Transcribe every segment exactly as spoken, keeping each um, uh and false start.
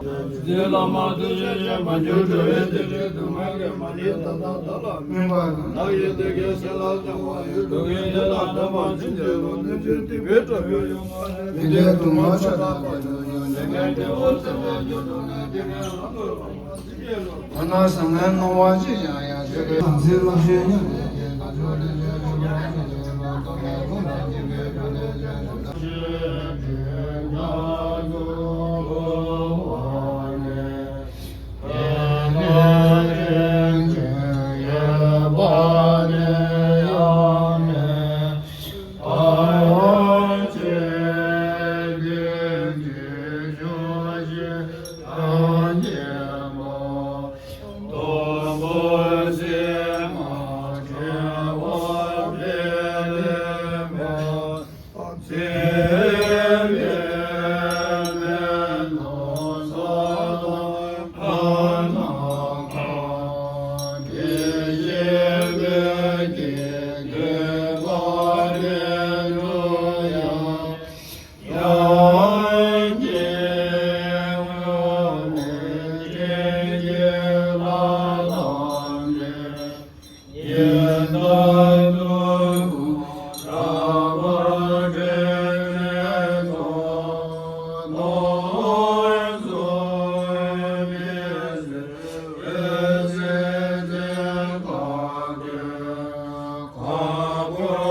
འདི་ལ་མ་ཐུག་ཤེས་བྱ་མ་གྱུར་འགྲོ་བའི་དེ་འདྲའི་སྡུག་བསྔལ་གྱི་མ་ཎི་ད་ལྟ་བདག་ལ་སྨིན་པ་དང་། བདག་གིས་དེ་སྐད་ཟེར་ལ་སྦྱང་བ་ཡོད། སྡུག་བསྔལ་དེ་ལ་ལྡན་པ་ཅི་འདྲའི་ལོ། གནོད་བྱེད་སྡིག་པའི་དགྲ་བོས་ཡོངས་མ་བསྲེགས། མི་མཐུན་སྡུག་བསྔལ་ཆ་ལ་བར་དུ་གྱུར། དེ་ནས་དེ་བོ་ཚེ་བས་རྒྱུ་དུ་ནས་དེ་ནས་ལམ་དུ་ལོག་པ་སྲིད་པའི་ལོ། ཁོ་ན་བཟང་ངན་སྣང་བ་ཅི་ཡང་ཡང་། དེ་ཀའི་ལམ་སེལ་བསླབ་བྱའི་ཉམས་ལེན་གྱི་དགའ་སྐྱོ་ལས་བྱེད་ཀྱི་རང་བཞིན་དུ་ལ་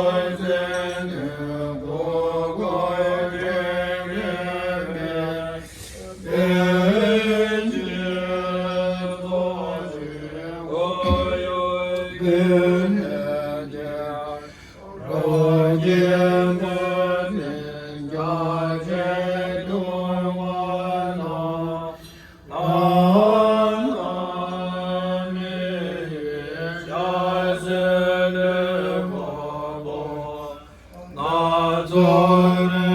དོགས་པའི་ཀུན་སློང་སྐྱེ་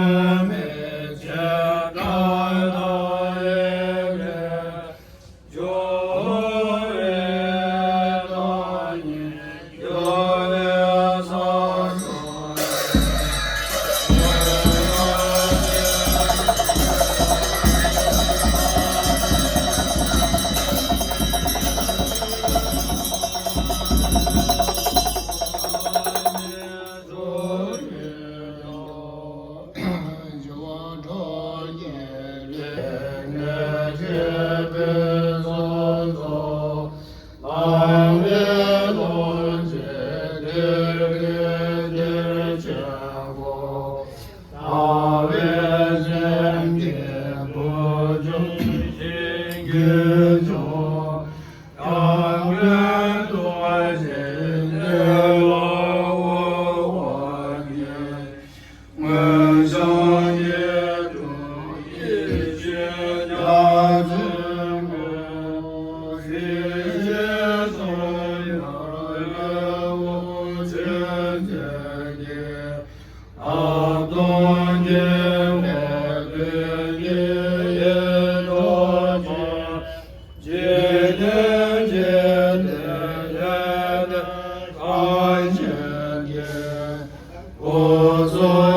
བའི་རྒྱུ་ལས་བྱེད་དུ།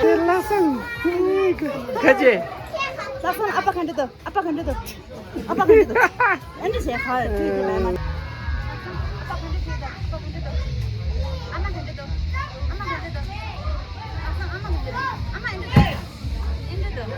དེ་ལྷག་བསམ། ག་ཅེ། ལྷག་བསམ། ཨ་ཕ་ག་འདྲ་འདུག་ཨ་ཕ་ག་འདྲ་འདུག་ཨ་ཕ་ག་འདྲ་འདུག་ཨ་འདྲ་བྱས་ཁ་ཐུག་དེ་ལ་མ། ཨ་ཕ་ག་འདྲ་འདུག་ཨ་ཕ་ག་འདྲ་འདུག་ཨ་མ་ག་འདྲ་འདུག་ཨ་མ་ག་འདྲ་འདུག་ཨ་མ་ག་འདྲ་འདུག་ཨ་མ་ཨ་འདྲ་འདུག